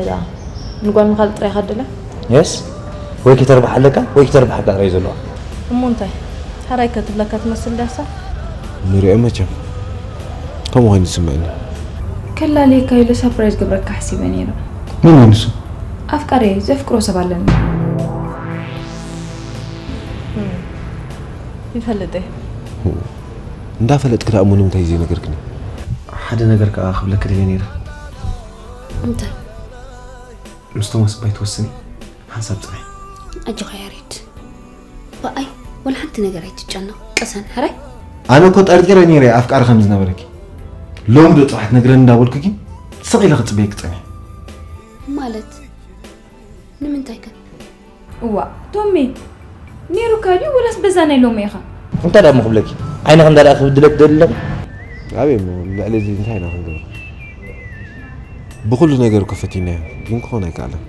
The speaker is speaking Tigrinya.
እዛ ንጓል ምኻድ ጥራይ ካደለ? የስ፣ ወይ ክተርባሕ ኣለካ ወይ ክተርባሓካ ጥራይ ዘለዋ። እሞ እንታይ ሓራይ ከትብለካ ትመስል ዳሳ? ንሪኦ መቸም ከምኡ ኮይኑ ዝስምዕኒ። ከላልየካ ኢለ ሳፕራይዝ ግብረካ ሓሲበ ነይረ። መን እዩ ንሱ? ኣፍቃሪ ዘፍቅሮ ሰብ ኣለኒ። ይፈልጥ እየ። እንዳፈለጥክ ደኣ እሞ ንምንታይ ዘይነገርክኒ? ሓደ ነገር ከዓ ክብለክ ደልየ ነይረ። እንታይ? ምስ ቶማስ እባ ኣይትወስኒ፣ ሓንሳብ ፅናሒ። ኣጆኻ ያሬድ። ብኣይ ወላ ሓንቲ ነገር ኣይትጨነቕ። ቅሰን ሕራይ። ኣነ እኮ ጠርጢረ ነይረ ኣፍቃሪ ከም ዝነበረኪ። ሎሚ ዶ ፅባሕ ትነግረኒ እንዳበልኩኪ ስቕ ኢለ ክፅበየኪ ፀኒሐ። ማለት ንምንታይ ከ? እዋ ቶሚ ነይሩካ ድዩ ወላስ በዛ ናይ ሎሚ ኢኻ? እንታይ ደኣ እሞ ክብለኪ? ዓይንኺ እንዳ ርኣ ክብድለኪ ደሊ ኣለኹ። ኣበይ እሞ ልዕሊ እዚ እንታይ ኢና ክንገብር? ብኩሉ ነገር እኮ ፈቲናዮ ግን ክኾን ኣይከኣለን።